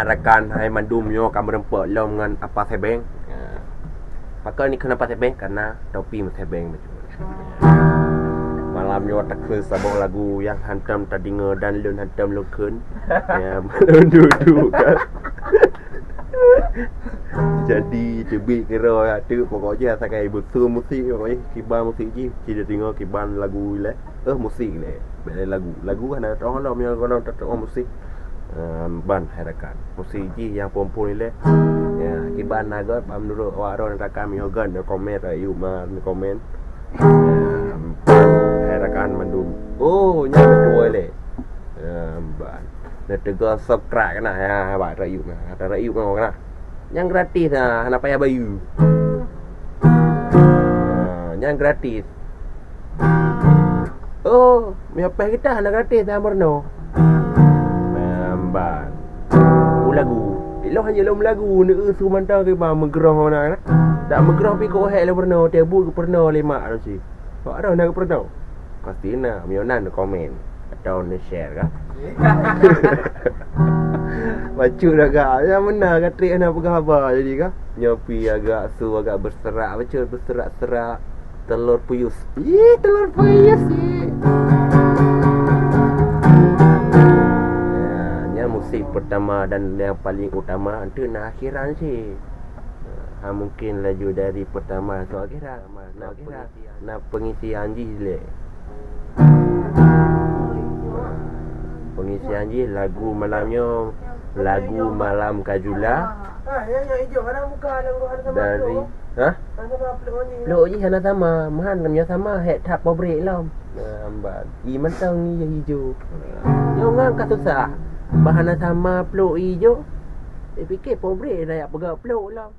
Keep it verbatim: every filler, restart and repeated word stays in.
Rakan hai mandum nyoe ka meureumpok lom ngon Apa Sebeng. Ya. Pakon dikheun Apa Sebeng? Karena topi meusebeng bacut. Malam nyoe takheun saboh lagu nyang hantom tadeungoe dan lôn hantom lôn kheun. Ya, malam dudu kan. Jadi teubiet keudroe ya tu, pokok jih sakai beutôi musik, pokok jih kiban musik jih, ci tadeungoe kiban lagu ilèe. Eh, musik lé. Bèk lé lagu. Lagu hana teu'oh lom, nyang gohlom teu'oh musik. Ehm, ban hai rakan. Musik jih nyang phon-phon ilèe. Ya, kiban na göt, ban meunurot awak droe rakan, meunyoe göt, komen, rakyuk ma, komen. Ehm, ban hai rakan mandum. Oh, nyan beutôi lé. Ehm, ban. Neuteugah subscribe keunan, ya, bak rakyuk ma. Kata rakyuk ma keunan. Nyang gratis na, hana payah bayeue. Ha, nyang gratis. Oh, meunyoe péh geutanyoe hana gratis, dah meurunoe. Meumban. Peue lagu? Ilôn hana lôn meulagu, neueu su mantong kiban meugroh na, na. Dak meugroh pih keu hék lôn peurunoe, teuh buet geupeurunoe lé mak lôn cit. Wak droe na geupeurunoe? Pasti na, meunyoe na neukomen atau neu-share kah? Bacut agak, nyang meunan ka trép hana peugah haba jadi kah? Nyoe pih agak su agak berserak, bacut berserak-serak. Telur puyuh. Ih, telur puyuh sih. Ya, nyan musik pertama dan yang paling utama, enteuk na akhiran sih. Ha, mungkin laju dari pertama ke akhiran. Na, na pengisian jih lé. Pengisian jih lagu malam nyoe, lagu Malam Kajula. Dari, hah? Plôk jih hana sama, meuhan meunyoe sama hék that pobrek lom. Nah, ban. I mantong i ijo. Nyoe ngon ka susah. Bah hana sama plôk ijo. Dipike pobrek dak jak peugah plôk lom.